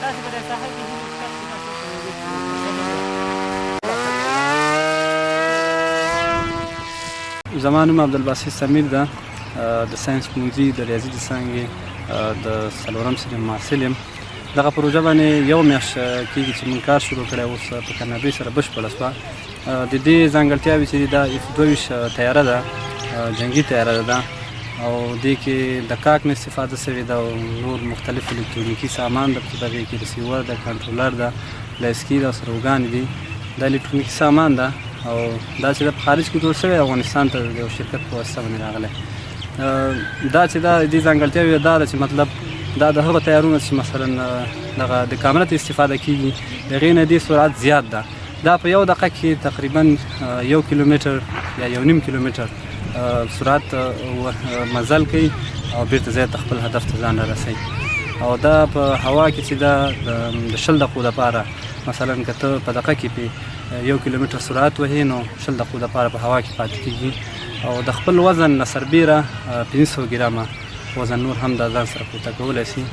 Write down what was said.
تاسو په دې ساحه کې هیلې شته چې تاسو زما نوم عبدالباسط سمیر ده، د ساينس پوهنځي د ریاضي د څانګې د څلورم سري محصل یم. دغه پروژه باندې یو میاشت کېږي چې موږ کار شروع کړی، اوس په کامیابۍ سره بشپړه شوه. د دې ځانګړتیاوې چې دا اف 22 طیاره ده، جنګي طیاره ده، او دې کې د کاک نه استفاده شوې ده او نور مختلف الکترونیکي سامان ده په دغې کې، ریسیور ده، کنټرولر ده، لایسکي ده، سروګانې دي. دا الکترونیکي سامان ده او دا چې په خارج کې جوړ شوی، افغانستان ته د یو شرکت په واسطه باندې راغلی. دا چې دا د ځانګړتیاوې دا ده چې مطلب دا د هغو طیارونو چې مثلا دغه د کامره ته استفاده کیږي، د هغې نه دې سرعت زیات ده. دا په یو دقیقه کې تقریبا 1 کیلومتر یا 1.5 کیلومتر سرعت مزل کوي او بیرته ځای ته خپل هدف ته ځان رسوي. او دا په هوا کې چې دا د 20 دقیقو دپاره، مثلا که ته په دقیقه کې په 1 کیلومتر سرعت وهې، نو 20 دقیقو دپاره په هوا کې پاتې کېږي او د خپل وزن نه سربېره 500 ګرامه وزن نور هم د ځان سره پورته کولی شي.